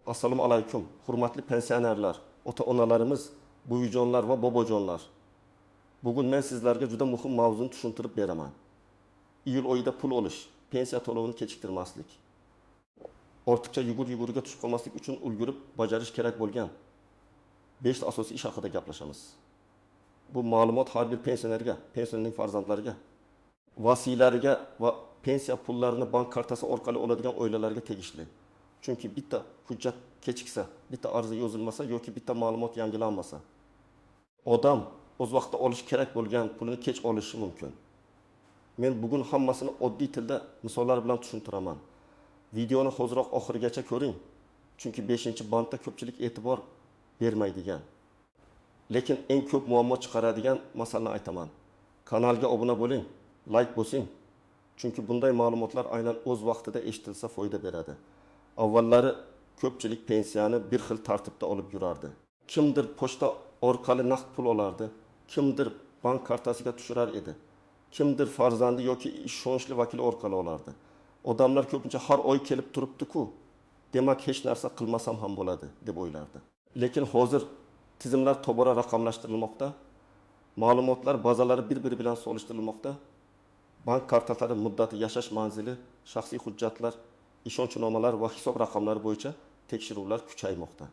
Assalomu alaykum, hurmatli pensionerlar, ota-onalarimiz, buvijonlar va bobojonlar. Bugun men sizlarga juda muhim mavzuni tushuntirib beraman. Iyul oyida pul olish, pensiya to'lovini kechiktirmaslik, ortiqcha yugur-yugurga tushib qolmaslik uchun ulgurib bajarish kerak bo'lgan 5 ta asosiy ish haqida gaplashamiz. Bu ma'lumot har bir pensionerga, pensionerning farzandlariga, vasiylariga va pensiya pullarini bank kartasi orqali oladigan oilalarga tegishli. Chunki bitta hujjat kechiksa, bitta arza yozilmasa yoki bitta ma'lumot yangilanmasa, odam o'z vaqtida olish kerak bo'lgan pulini kech olishi mumkin. Men bugun hammasini oddiy tilda misollar bilan tushuntiraman. Videoni hoziroq oxirigacha ko'ring, chunki 5-bandda ko'pchilik e'tibor bermaydigan, lekin eng ko'p muammo chiqaradigan masalani aytaman. Kanalga obuna bo'ling, like bosing, chunki bunday ma'lumotlar aynan o'z vaqtida eshitilsa foyda beradi. Avvallari ko'pchilik pensiyani bir xil tartibda olib yurardi. Kimdir pochta orqali naqd pul olardi, kimdir bank kartasiga tushirar edi, kimdir farzandi yoki ishonchli vakili orqali olardi. Odamlar ko'pincha har oy kelib turibdi-ku, demak hech narsa qilmasam ham bo'ladi deb o'ylardi. Lekin hozir tizimlar tobora raqamlashtirilmoqda, ma'lumotlar bazalari bir-biri bilan solishtirilmoqda. Bank kartalari muddati, yashash manzili, shaxsiy hujjatlar, ishonchnomalar va hisob raqamlari bo'yicha tekshiruvlar kuchaymoqda.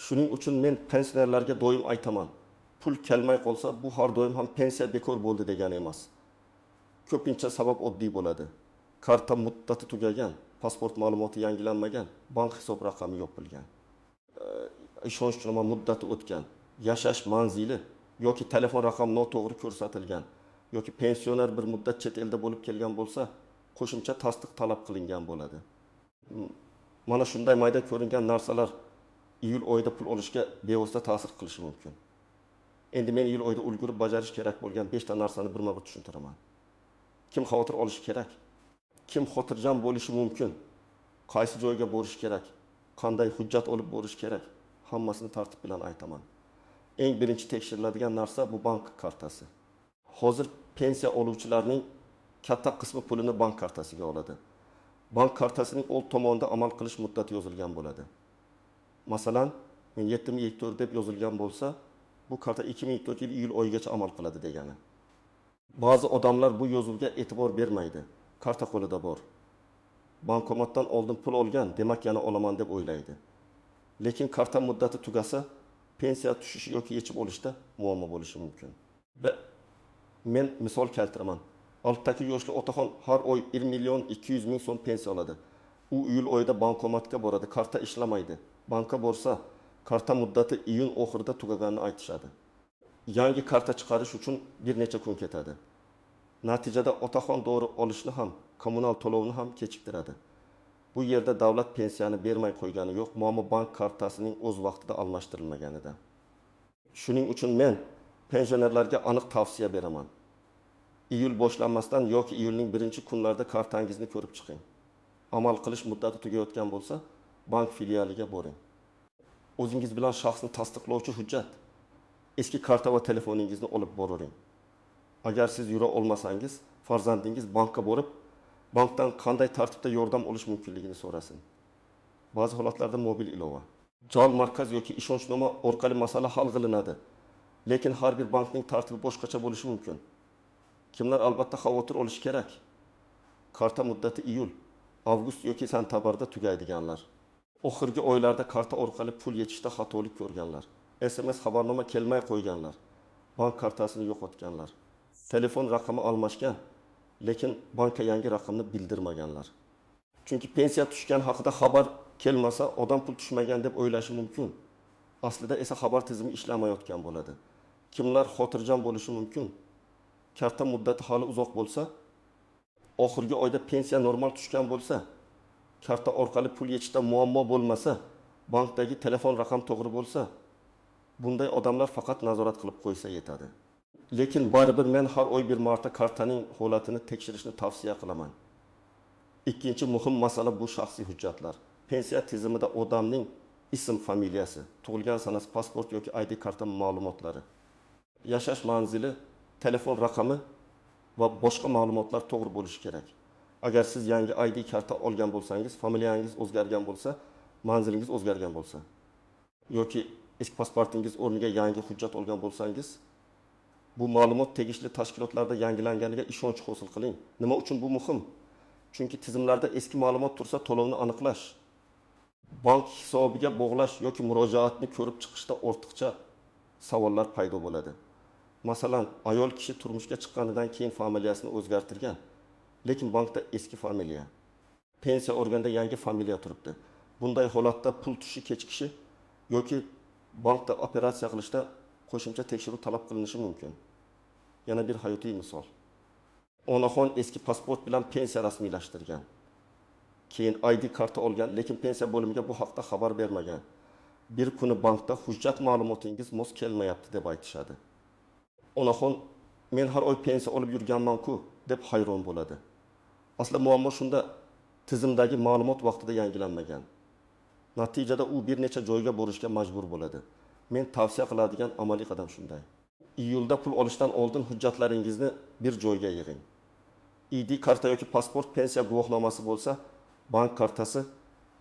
Shuning uchun men pensionerlarga doim aytaman, pul kelmay qolsa bu har doim ham pensiya bekor bo'ldi degani emas. Ko'pincha sabab oddiy bo'ladi. Karta muddati tugagan, pasport ma'lumoti yangilanmagan, bank hisob raqami yopilgan, ishonechnoma muddati o'tgan, yashash manzili yoki telefon raqami noto'g'ri ko'rsatilgan yoki pensioner bir muddat chet elda bo'lib kelgan bo'lsa, qo'shimcha tasdiq talab qilingan bo'ladi. Mana shunday mayda ko'ringan narsalar iyul oyida pul olishga bevosita ta'sir qilishi mumkin. Endi men iyul oyida ulgurib bajarish kerak bo'lgan 5 ta narsani birma-bir tushuntiraman. Kim xavotir olishi kerak? Kim xotirjam bo'lishi mumkin? Qaysi joyga borish kerak? Qanday hujjat olib borish kerak? Hammasini tartib bilan aytaman. Eng birinchi tekshiriladigan narsa bu bank kartasi. Hozir pensiya oluvchilarning katta qismi pulini bank kartasiga oladi. Bank kartasining old tomonida amal qilish muddati yozilgan bo'ladi. Masalan, 2024 deb yozilgan bo'lsa, bu karta 2024 yil iyul oyigacha amal qiladi degani. Ba'zi odamlar bu yozuvga e'tibor bermaydi. Karta qo'lida bor. Bankomatdan oldin pul olgan, demak yana olaman deb o'ylaydi. Lekin karta muddati tugasa, pensiya tushishi yoki yechib olishda muammo bo'lishi mumkin. Men misol keltiraman. 62 yoshli otaxon har oy 1 million 200 ming so'm pensiya oladi. U iyul oyida bankomatga boradi, karta ishlamaydi. Bankka borsa, karta muddati iyun oxirida tugaganini aytishadi. Yangi karta chiqarish uchun bir necha kun ketadi. Natijada otaxon dori olishni ham, kommunal to'lovni ham kechiktiradi. Bu yerda davlat pensiyani bermay qo'ygani yo'q, muammo bank kartasining o'z vaqtida almashtirilmaganida. Shuning uchun men pensionerlarga aniq tavsiya beraman. Iyul boshlanmasdan yoki iyulning birinchi kunlarida kartangizni ko'rib chiqing. Amal qilish muddati tugayotgan bo'lsa, bank filialiga boring. O'zingiz bilan shaxsni tasdiqlovchi hujjat, eski karta va telefoningizni olib boring. Agar siz yura olmasangiz, farzandingiz bankka borib, bankdan qanday tartibda yordam olish mumkinligini so'rasin. Ba'zi holatlarda mobil ilova, jol markaz yoki ishonchnoma orqali masala hal qilinadi. Lekin har bir bankning tartibi boshqacha bo'lishi mumkin. Kimlar albatta xavotir olishi kerak? Karta muddati iyul, avgust yoki sentabrda tugaydiganlar. Oxirgi oylarda karta orqali pul yechishda xatolik ko'rganlar, SMS xabarnoma kelmay qo'yganlar, bank kartasini yo'qotganlar, telefon raqami almashgan, lekin bankka yangi raqamni bildirmaganlar. Chunki pensiya tushgan haqida xabar kelmasa, odam pul tushmagan deb o'ylashi mumkin. Aslida esa xabar tizimi ishlamayotgan bo'ladi. Kimlar xotirjam bo'lishi mumkin? Karta muddati hali uzoq bo'lsa, oxirgi oyda pensiya normal tushgan bo'lsa, karta orqali pul yechishda muammo bo'lmasa, bankdagi telefon raqam to'g'ri bo'lsa, bunday odamlar faqat nazorat qilib qo'ysa yetadi. Lekin baribir men har oy bir marta kartaning holatini tekshirishni tavsiya qilaman. Ikkinchi muhim masala bu shaxsiy hujjatlar. Pensiya tizimida odamning ism, familiyasi, tug'ilgan sanasi, pasport yoki ID karta ma'lumotlari, yashash manzili, telefon raqami va boshqa ma'lumotlar to'g'ri bo'lishi kerak. Agar siz yangi ID karta olgan bo'lsangiz, familiyangiz o'zgargan bo'lsa, manzilingiz o'zgargan bo'lsa yoki eski pasportingiz o'rniga yangi hujjat olgan bo'lsangiz, bu ma'lumot tegishli tashkilotlarda yangilanganiga ishonch hosil qiling. Nima uchun bu muhim? Chunki tizimlarda eski ma'lumot tursa, to'lovni aniqlash, bank hisobiga bog'lash yoki murojaatni ko'rib chiqishda ortiqcha savollar paydo bo'ladi. Masalan, ayol kishi turmushga chiqqanidan keyin familiyasini o'zgartirgan, lekin bankda eski familiya, pensiya organida yangi familiya turibdi. Bunday holatda pul tushishi kechikishi yoki bankda operatsiya qilishda qo'shimcha tekshiruv talab qilinishi mumkin. Yana bir hayotiy misol. Onaxon eski pasport bilan pensiya rasmiylashtirgan. Keyin ID karta olgan, lekin pensiya bo'limiga bu haqda xabar bermagan. Bir kuni bankda hujjat ma'lumotingiz mos kelmayapti deb aytishadi. Onaxon men har oy pensiya olib yurganman-ku deb hayron bo'ladi. Asli muammo shunda, tizimdagi ma'lumot vaqtida yangilanmagan. Natijada u bir necha joyga borishga majbur bo'ladi. Men tavsiya qiladigan amaliy qadam shunday. Iyulda pul olishdan oldin hujjatlaringizni bir joyga yig'ing. ID karta yoki pasport, pensiya guvohnomasi bo'lsa, bank kartasi,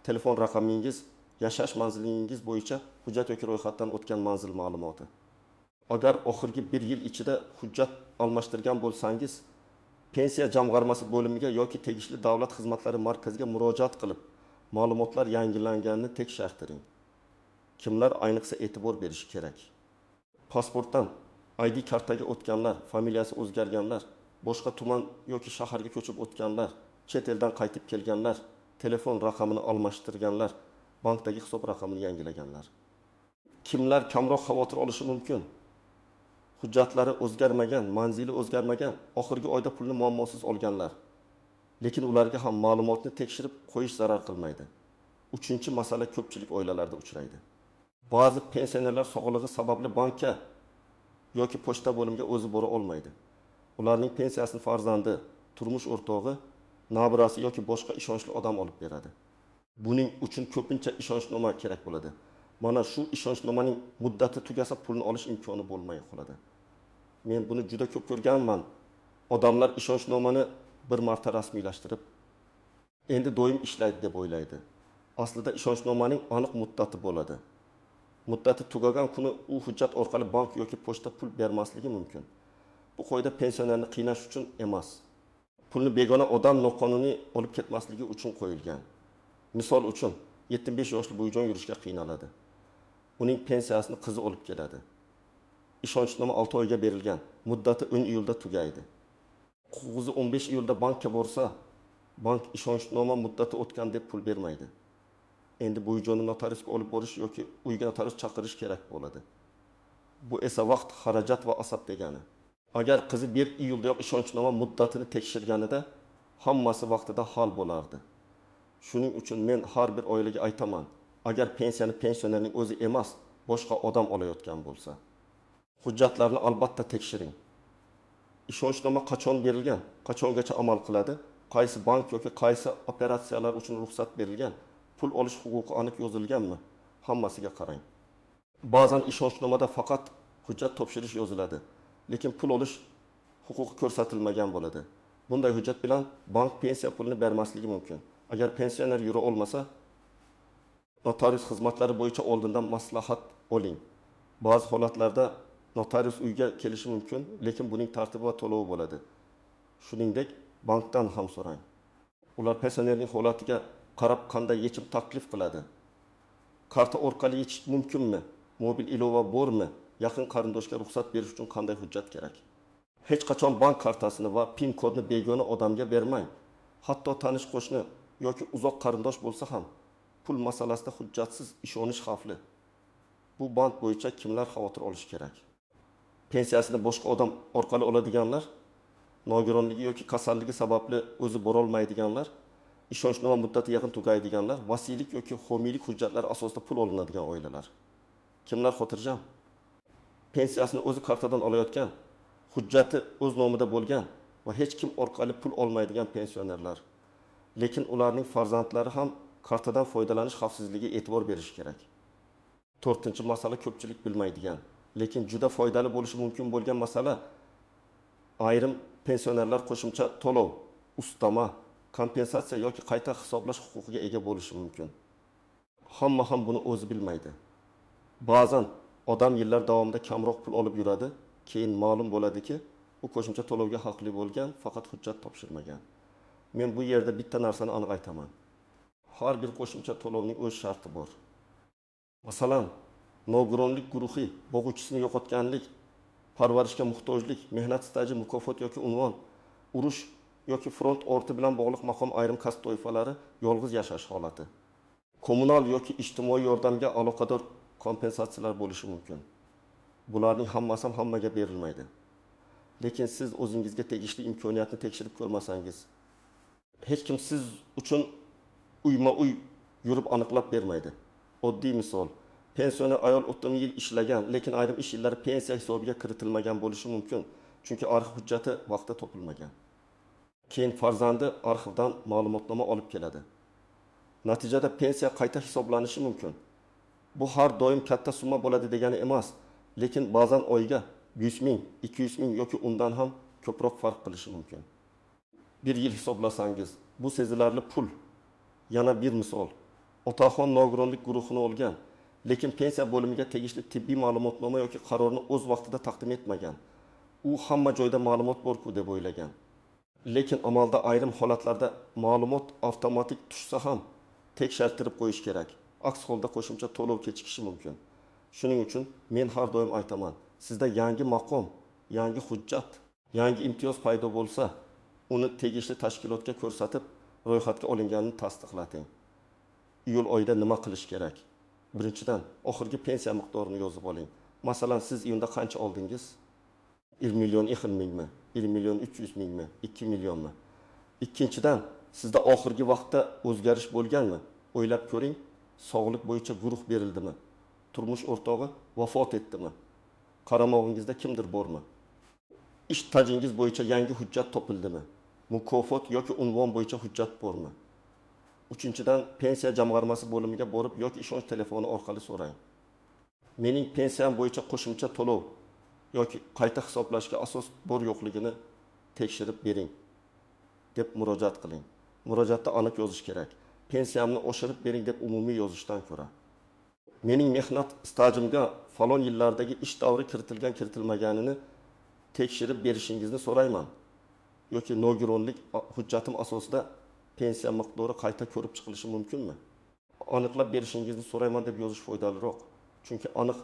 telefon raqamingiz, yashash manzilingiz bo'yicha hujjat yoki ro'yxatdan o'tgan manzil ma'lumoti. Agar oxirgi bir yil ichida hujjat almashtirgan bo'lsangiz, pensiya jamg'armasi bo'limiga yoki tegishli davlat xizmatlari markaziga murojaat qilib, ma'lumotlar yangilanganini tekshirtiring. Kimlar ayniqsa e'tibor berishi kerak? Pasportdan ID kartaga o'tganlar, familiyasi o'zgarganlar, boshqa tuman yoki shaharga ko'chib o'tganlar, chet eldan qaytib kelganlar, telefon raqamini almashtirganlar, bankdagi hisob raqamini yangilaganlar. Kimlar kamroq xavotir olishi mumkin? Hujjatlari o'zgarmagan, manzili o'zgarmagan, oxirgi oyda pulni muammosiz olganlar. Lekin ularga ham ma'lumotni tekshirib qo'yish zarar qilmaydi. Uchinchi masala ko'pchilik oilalarda uchraydi. Ba'zi pensionerlar sog'lig'i sababli bankka yoki pochta bo'limiga o'zi bora olmaydi. Ularning pensiyasini farzandi, turmush o'rtog'i, nabirasi yoki boshqa ishonchli odam olib beradi. Buning uchun ko'pincha ishonchnoma kerak bo'ladi. Mana shu ishonchnomaning muddati tugasa pulni olish imkoni bo'lmay qoladi. Men buni juda ko'p ko'rganman. Odamlar ishonchnomani bir marta rasmiylashtirib, endi doim ishlaydi deb o'ylaydi. Aslida ishonchnomaning aniq muddati bo'ladi. Muddati tugagan kuni u hujjat orqali bank yoki pochta pul bermasligi mumkin. Bu qoida pensionerni qiynash uchun emas. Pulni begona odam noqonuniy olib ketmasligi uchun qo'yilgan. Misol uchun, 75 yoshli buvijon yurishga qiynaladi. Uning pensiyasini qizi olib keladi. Ishonchnoma 6 oyga berilgan, muddati 10 iyulda tugaydi. Qizi 15 iyulda bankka borsa, bank ishonchnoma muddati o'tgan deb pul bermaydi. Endi buvijonni notariusga olib borish yoki uyga notarius chaqirish kerak bo'ladi. Bu esa vaqt, xarajat va asab degani. Agar qizi 1 iyuldayoq ishonchnoma muddatini tekshirganida hammasi vaqtida hal bo'lardi. Shuning uchun men har bir oilaga aytaman, agar pensiyani pensionerning o'zi emas, boshqa odam olayotgan bo'lsa, hujjatlarni albatta tekshiring. Ishonchnoma qachon berilgan, qachongacha amal qiladi, qaysi bank yoki qaysi operatsiyalar uchun ruxsat berilgan, pul olish huquqi aniq yozilganmi, hammasiga qarang. Ba'zan ishonchnomada faqat hujjat topshirish yoziladi, lekin pul olish huquqi ko'rsatilmagan bo'ladi. Bunday hujjat bilan bank pensiya pulini bermasligi mumkin. Agar pensioner yura olmasa, notarius xizmatlari bo'yicha oldindan maslahat oling. Ba'zi holatlarda notarius uyga kelishi mumkin, lekin buning tartibi va to'lovi bo'ladi. Shuningdek, bankdan ham so'rang. Ular pensionerning holatiga qarab qanday yechim taklif qiladi. Karta orqali yechish mumkinmi? Mobil ilova bormi? Yaqin qarindoshga ruxsat berish uchun qanday hujjat kerak? Hech qachon bank kartasini va PIN kodni begona odamga bermang. Hatto tanish qo'shni yoki uzoq qarindosh bo'lsa ham pul masalasida hujjatsiz ishonish xavfli. Bu band bo'yicha kimlar xavotir olishi kerak? Pensiyasini boshqa odam orqali oladiganlar, nogironligi yoki kasalligi sababli o'zi borolmaydiganlar, ishonchnoma muddati yaqin tugaydiganlar, vasiylik yoki homiylik hujjatlari asosida pul olinadigan oilalar. Kimlar xotirjam? Pensiyasini o'zi kartadan olayotgan, hujjati o'z nomida bo'lgan va hech kim orqali pul olmaydigan pensionerlar. Lekin ularning farzandlari ham kartadan foydalanish xavfsizligiga e'tibor berishi kerak. To'rtinchi masala ko'pchilik bilmaydigan, lekin juda foydali bo'lishi mumkin bo'lgan masala ayrim pensionerlar qo'shimcha to'lov, ustama, kompensatsiya yoki qayta hisoblash huquqiga ega bo'lishi mumkin. Hamma ham buni o'zi bilmaydi. Ba'zan odam yillar davomida kamroq pul olib yuradi, keyin ma'lum bo'ladiki, u qo'shimcha to'lovga haqli bo'lgan, faqat hujjat topshirmagan. Men bu yerda bitta narsani aniq aytaman. Har bir qo'shimcha to'lovning o'z sharti bor. Masalan, nogironlik guruhi, boquvchisini yo'qotganlik, parvarishga muhtojlik, mehnat staji, mukofot yoki unvon, urush yoki front orti bilan bog'liq maqom, ayrim kasb toifalari, yolg'iz yashash holati. Kommunal yoki ijtimoiy yordamga aloqador kompensatsiyalar bo'lishi mumkin. Bularning hammasi ham hammaga berilmaydi. Lekin siz o'zingizga tegishli imkoniyatni tekshirib ko'rmasangiz, hech kim siz uchun uyma-uy yurib aniqlab bermaydi. Oddiy misol, pensioner ayol 30 yil ishlagan, lekin ayrim ish yillari pensiya hisobiga kiritilmagan bo'lishi mumkin, chunki arxiv hujjati vaqtida topilmagan. Keyin farzandi arxivdan ma'lumotnoma olib keladi. Natijada pensiya qayta hisoblanishi mumkin. Bu har doim katta summa bo'ladi degani emas, lekin ba'zan oyga 100 ming, 200 ming yoki undan ham ko'proq farq qilishi mumkin. Bir yil hisoblasangiz, bu sezilarli pul. Yana bir misol. Otaxon nogironlik guruhini olgan, lekin pensiya bo'limiga tegishli tibbiy ma'lumotnoma yoki qarorni o'z vaqtida taqdim etmagan. U hamma joyda ma'lumot bor-ku deb o'ylagan. Lekin amalda ayrim holatlarda ma'lumot avtomatik tushsa ham tekshirtirib qo'yish kerak. Aks holda qo'shimcha to'lov kechikishi mumkin. Shuning uchun men har doim aytaman, sizda yangi maqom, yangi hujjat, yangi imtiyoz paydo bo'lsa, uni tegishli tashkilotga ko'rsatib, ro'yxatga olinganini tasdiqlating. Iyul oyida nima qilish kerak? Birinchidan, oxirgi pensiya miqdorini yozib oling. Masalan, siz iyunda qancha oldingiz? 1 million 2 mingmi? 1 million 300 mingmi? 2 millionmi? Ikkinchidan, sizda oxirgi vaqtda o'zgarish bo'lganmi? O'ylab ko'ring, sog'lik bo'yicha guruh berildimi? Turmush o'rtog'i vafot etdimi? Qaramog'ingizda kimdir bormi? Ish stajingiz bo'yicha yangi hujjat topildimi? Mukofot yoki unvon bo'yicha hujjat bormi? Uchinchidan, pensiya jamg'armasi bo'limiga borib yoki ishonch telefoni orqali so'rang. Mening pensiyam bo'yicha qo'shimcha to'lov yoki qayta hisoblashga asos bor yo'qligini tekshirib bering deb murojaat qiling. Murojaatda aniq yozish kerak. Pensiyamni oshirib bering deb umumiy yozishdan ko'ra. Mening mehnat stajimga falon yillardagi ish davri kiritilgan kiritilmaganini tekshirib berishingizni so'rayman. Yoki nogironlik hujjatim asosida pensiya miqdori qayta ko'rib chiqilishi mumkinmi? Aniqlab berishingizni so'rayman deb yozish foydaliroq. Chunki aniq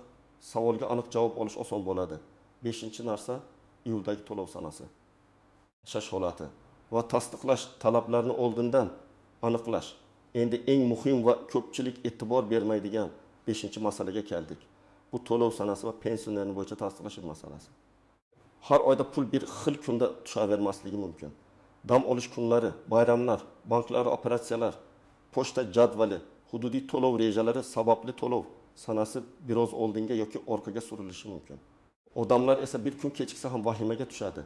savolga aniq javob olish oson bo'ladi. 5-narsa iyuldagi to'lov sanasi. Yashash holati va tasdiqlash talablarini oldindan aniqlash. Endi eng muhim va ko'pchilik e'tibor bermaydigan 5-masalaga keldik. Bu to'lov sanasi va pensionerni bo'yicha tasdiqlash masalasi. Har oyda pul bir xil kunda tushavermasligi mumkin. Dam olish kunlari, bayramlar, banklar operatsiyalar, pochta jadvali, hududiy to'lov rejalari sababli to'lov sanasi biroz oldinga yoki orqaga surilishi mumkin. Odamlar esa bir kun kechiksa ham vahimaga tushadi.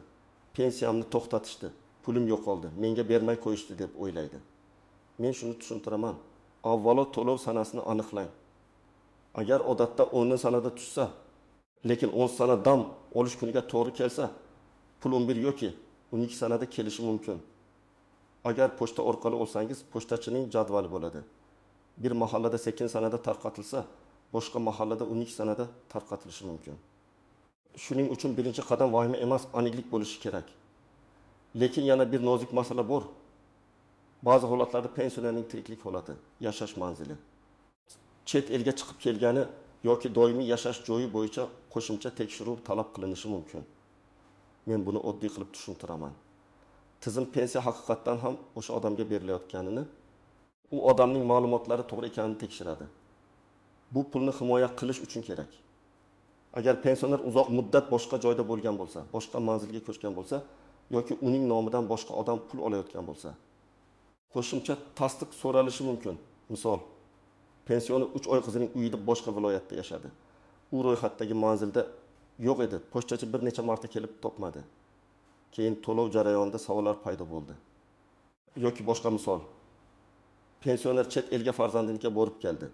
Pensiyamni to'xtatishdi, pulim yo'qoldi, menga bermay qo'yishdi deb o'ylaydi. Men shuni tushuntiraman. Avvalo to'lov sanasini aniqlang. Agar odatda 10 sanada tushsa, lekin 10 sana dam olish kuniga to'g'ri kelsa, pul 11 yoki 12 sanada kelishi mumkin. Agar pochta orqali olsangiz, pochtachining jadvali bo'ladi. Bir mahallada sekin sanada tarqatilsa, boshqa mahallada 12 sanada tarqatilishi mumkin. Shuning uchun birinchi qadam vahima emas, aniqlik bo'lishi kerak. Lekin yana bir nozik masala bor. Ba'zi holatlarda pensionerning tiriklik holati, yashash manzili, chet elga chiqib kelgani yoki doimiy yashash joyi bo'yicha qo'shimcha tekshiruv talab qilinishi mumkin. Men buni oddiy qilib tushuntiraman. Tizim pensiya haqiqatdan ham o'sha odamga berilayotganini, u odamning ma'lumotlari to'g'ri ekanini tekshiradi. Bu pulni himoya qilish uchun kerak. Agar pensioner uzoq muddat boshqa joyda bo'lgan bo'lsa, boshqa manzilga ko'chgan bo'lsa yoki uning nomidan boshqa odam pul olayotgan bo'lsa, qo'shimcha tasdiq so'ralishi mumkin. Misol, pensioner 3 oy qizining uyida boshqa viloyatda yashadi. U ro'yxatdagi manzilda yo'q edi. Pochtachi bir necha marta kelib topmadi. Keyin to'lov jarayonida savollar paydo bo'ldi. Yoki boshqa misol. Pensioner chet elga farzandinikiga borib keldi.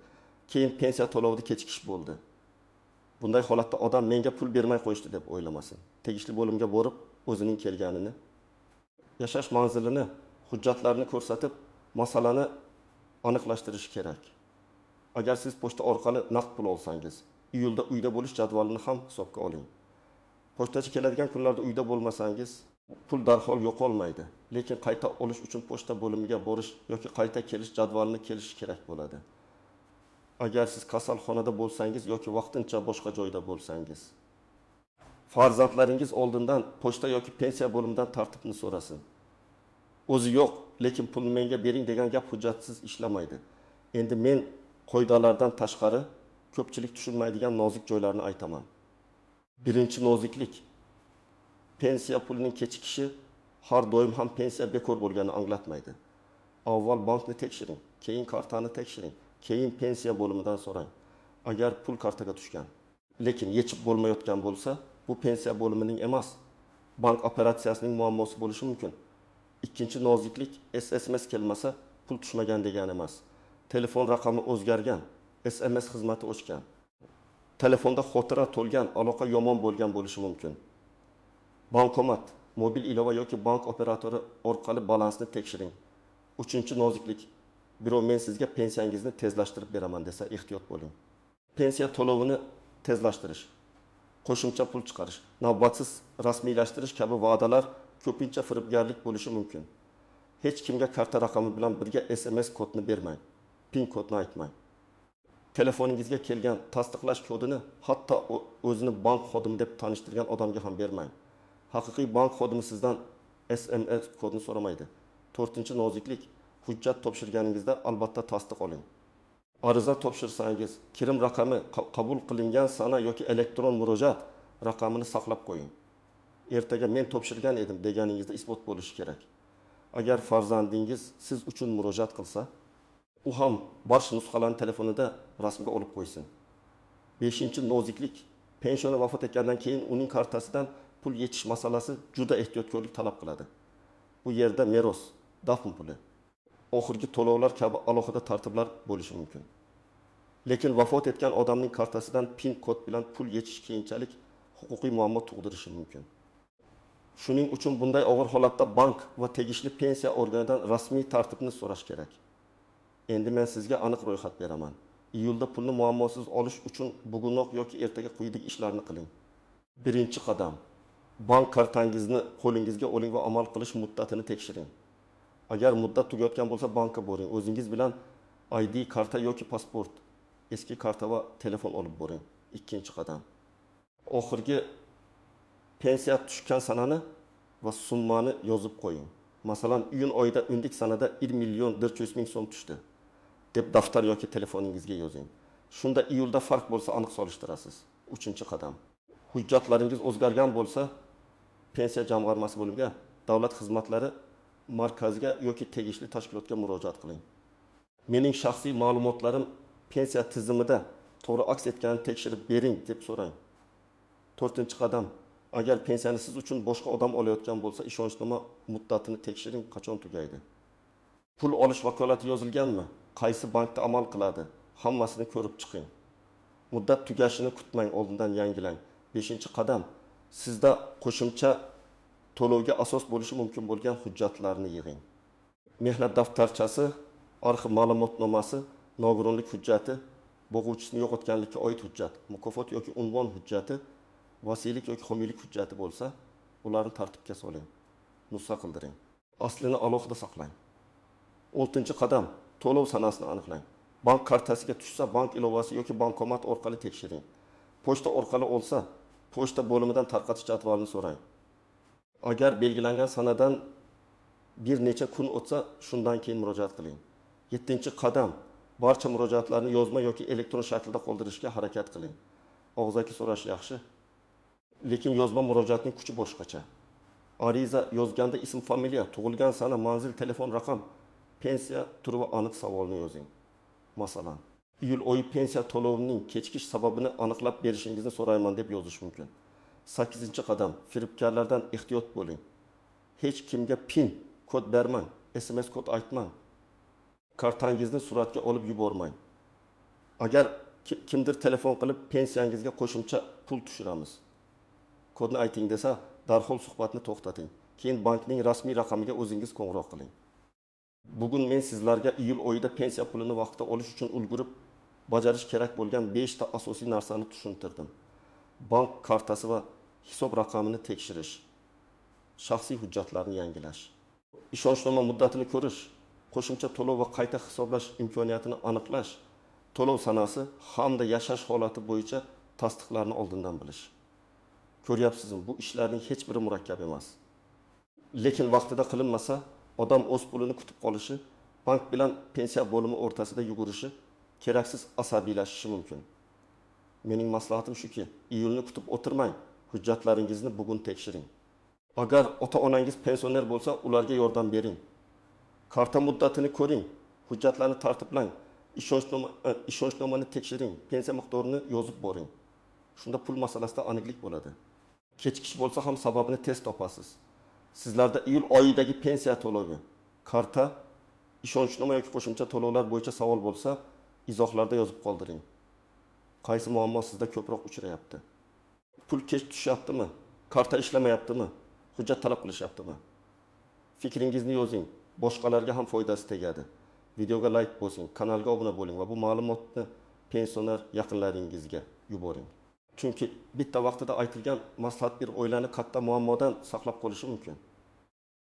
Keyin pensiya to'lovida kechikish bo'ldi. Bunday holatda odam menga pul bermay qo'yishdi deb o'ylamasin. Tegishli bo'limga borib o'zining kelganini, yashash manzilini, hujjatlarini ko'rsatib, masalani aniqlashtirish kerak. Agar siz pochta orqali naqd pul olsangiz, iyulda uyda bo'lish jadvalini ham hisobga oling. Pochtachi keladigan kunlarda uyda bo'lmasangiz, pul darhol yo'qolmaydi. Lekin qayta olish uchun pochta bo'limiga borish yoki qayta kelish jadvalini kelishi kerak bo'ladi. Agar siz kasalxonada bo'lsangiz yoki vaqtincha boshqa joyda bo'lsangiz, farzandlaringiz oldindan pochta yoki pensiya bo'limidan tartibni so'rasin. O'zi yo'q, lekin pulni menga bering degan gap hujjatsiz ishlamaydi. Endi men qoidalardan tashqari ko'pchilik tushunmaydigan nozik joylarni aytaman. Birinchi noziklik. Pensiya pulining kechikishi har doim ham pensiya bekor bo'lganini anglatmaydi. Avval bankni tekshiring, keyin kartani tekshiring, keyin pensiya bo'limidan so'rang. Agar pul kartaga tushgan, lekin yechib bo'lmayotgan bo'lsa, bu pensiya bo'limining emas, bank operatsiyasining muammosi bo'lishi mumkin. Ikkinchi noziklik, SMS kelmasa pul tushmagan degani emas. Telefon raqami o'zgargan, SMS xizmati o'chgan. Telefonda xotira to'lgan, aloqa yomon bo'lgan bo'lishi mumkin. Bankomat, mobil ilova yoki bank operatori orqali balansni tekshiring. Uchinchi noziklik, birov men sizga pensiyangizni tezlashtirib beraman desa ehtiyot bo'ling. Pensiya to'lovini tezlashtirish, qo'shimcha pul chiqarish, navbatsiz rasmiylashtirish kabi va'dalar ko'pincha firibgarlik bo'lishi mumkin. Hech kimga karta raqami bilan birga SMS kodni bermang, PIN kodni aytmang. Telefoningizga kelgan tasdiqlash kodini hatto o'zini bank xodimi deb tanishtirgan odamga ham bermang. Haqiqiy bank xodimi sizdan SMS kodini so'ramaydi. To'rtinchi noziklik, hujjat topshirganingizda albatta tasdiq oling. Ariza topshirsangiz, kirim raqami qabul qilingan sana yoki elektron murojaat raqamini saqlab qo'ying. Ertaga men topshirgan edim deganingizda isbot bo'lishi kerak. Agar farzandingiz siz uchun murojaat qilsa, u ham barcha nusxalarni telefonida rasmga olib qo'ysin. Beshinchi noziklik, pensioner vafot etgandan keyin uning kartasidan pul yechish masalasi juda ehtiyotkorlik talab qiladi. Bu yerda meros, dafn puli, oxirgi to'lovlar kabi alohida tartiblar bo'lishi mumkin. Lekin vafot etgan odamning kartasidan PIN kod bilan pul yechish keyinchalik huquqiy muammo tug'dirishi mumkin. Shuning uchun bunday og'ir holatda bank va tegishli pensiya organidan rasmiy tartibni so'rash kerak. Endi men sizga aniq ro'yxat beraman. Iyulda pulni muammosiz olish uchun bugunoq yoki ertaga quyidagi ishlarni qiling. Birinchi qadam. Bank kartangizni qo'lingizga oling va amal qilish muddatini tekshiring. Agar muddat tugayotgan bo'lsa, bankka boring. O'zingiz bilan ID karta yoki pasport, eski karta va telefon olib boring. Ikkinchi qadam. Oxirgi pensiya tushgan sanani va summani yozib qo'ying. Masalan, iyun oyida undik sanada 1 million 400 ming so'm tushdi deb daftar yoki telefoningizga yozing. Shunda iyulda farq bo'lsa aniq solishtirasiz. Uchinchi qadam. Hujjatlaringiz o'zgargan bo'lsa, pensiya jamg'armasi bo'limiga, davlat xizmatlari markaziga yoki tegishli tashkilotga murojaat qiling. Mening shaxsiy ma'lumotlarim pensiya tizimida to'g'ri aks etganini tekshirib bering deb so'rang. To'rtinchi qadam. Agar pensiyani siz uchun boshqa odam olayotgan bo'lsa, ishonchnoma muddatini tekshiring, qachon tugaydi. Pul olish vakolati yozilganmi? Qaysi bankda amal qiladi? Hammasini ko'rib chiqing. Muddat tugashini kutmang, oldindan yangilang. Beshinchi qadam. Sizda qo'shimcha to'lovga asos bo'lishi mumkin bo'lgan hujjatlarni yig'ing. Mehnat daftarchasi, arxiv ma'lumotnomasi, nogironlik hujjati, bo'g'uvchisini yo'qotganlikka oid hujjat, mukofot yoki unvon hujjati, vasiylik yoki homiylik hujjati bo'lsa, ularni tartibga soling, nusxa qildiring. Aslini alohida saqlang. Oltinchi qadam, to'lov sanasini aniqlang. Bank kartasiga tushsa, bank ilovasi yoki bankomat orqali tekshiring. Pochta orqali olsa, pochta bo'limidan tarqatish jadvalini so'rang. Agar belgilangan sanadan bir necha kun o'tsa, shundan keyin murojaat qiling. Yettinchi qadam, barcha murojaatlarni yozma yoki elektron shaklda qoldirishga harakat qiling. Og'zaki so'rash yaxshi, lekin yozma murojaatning kuchi boshqacha. Ariza yozganda ism, familiya, tug'ilgan sana, manzil, telefon raqam, pensiya turi va aniq savolni yozing. Masalan, iyul oyi pensiya to'lovining kechikish sababini aniqlab berishingizni so'rayman deb yozish mumkin. 8-qadam, firibgarlardan ehtiyot bo'ling. Hech kimga PIN kod bermang, SMS kod aytmang. Kartangizni suratga olib yubormang. Agar kimdir telefon qilib pensiyangizga qo'shimcha pul tushiramiz, kodni ayting desa, darhol suhbatni to'xtating. Keyin bankning rasmiy raqamiga o'zingiz qo'ng'iroq qiling. Bugun men sizlarga iyul oyida pensiya pulini vaqtida olish uchun ulgurib bajarish kerak bo'lgan 5 ta asosiy narsani tushuntirdim. Bank kartasi va hisob raqamini tekshirish, shaxsiy hujjatlarni yangilash, ishonchnoma muddatini ko'rish, qo'shimcha to'lov va qayta hisoblash imkoniyatini aniqlash, to'lov sanasi hamda yashash holati bo'yicha tasdiqlarni oldindan bilish. Ko'ryapsizmi, bu ishlarning hech biri murakkab emas. Lekin vaqtida qilinmasa, odam o'z pulini kutib qolishi, bank bilan pensiya bo'limi o'rtasida yugurishi, keraksiz asabiylashishi mumkin. Mening maslahatim shuki, iyulni kutib o'tirmang, hujjatlaringizni bugun tekshiring. Agar ota-onangiz pensioner bo'lsa, ularga yordam bering. Karta muddatini ko'ring, hujjatlarni tartiblang, ishonchnomani tekshiring, pensiya miqdorini yozib boring. Shunda pul masalasida aniqlik bo'ladi. Kechikish bo'lsa ham sababini tez topasiz. Sizlarda iyul oyidagi pensiya to'lovi, karta, ishonchnoma yoki qo'shimcha to'lovlar bo'yicha savol bo'lsa, izohlarda yozib qoldiring. Qaysi muammo sizda ko'proq uchrayapti? Pul kech tushyaptimi? Karta ishlamayaptimi? Hujjat talab qilishyaptimi? Fikringizni yozing, boshqalarga ham foydasi tegadi. Videoga like bosing, kanalga obuna bo'ling va bu ma'lumotni pensioner yaqinlaringizga yuboring. Chunki bitta vaqtida aytilgan maslahat bir oilani katta muammodan saqlab qolishi mumkin.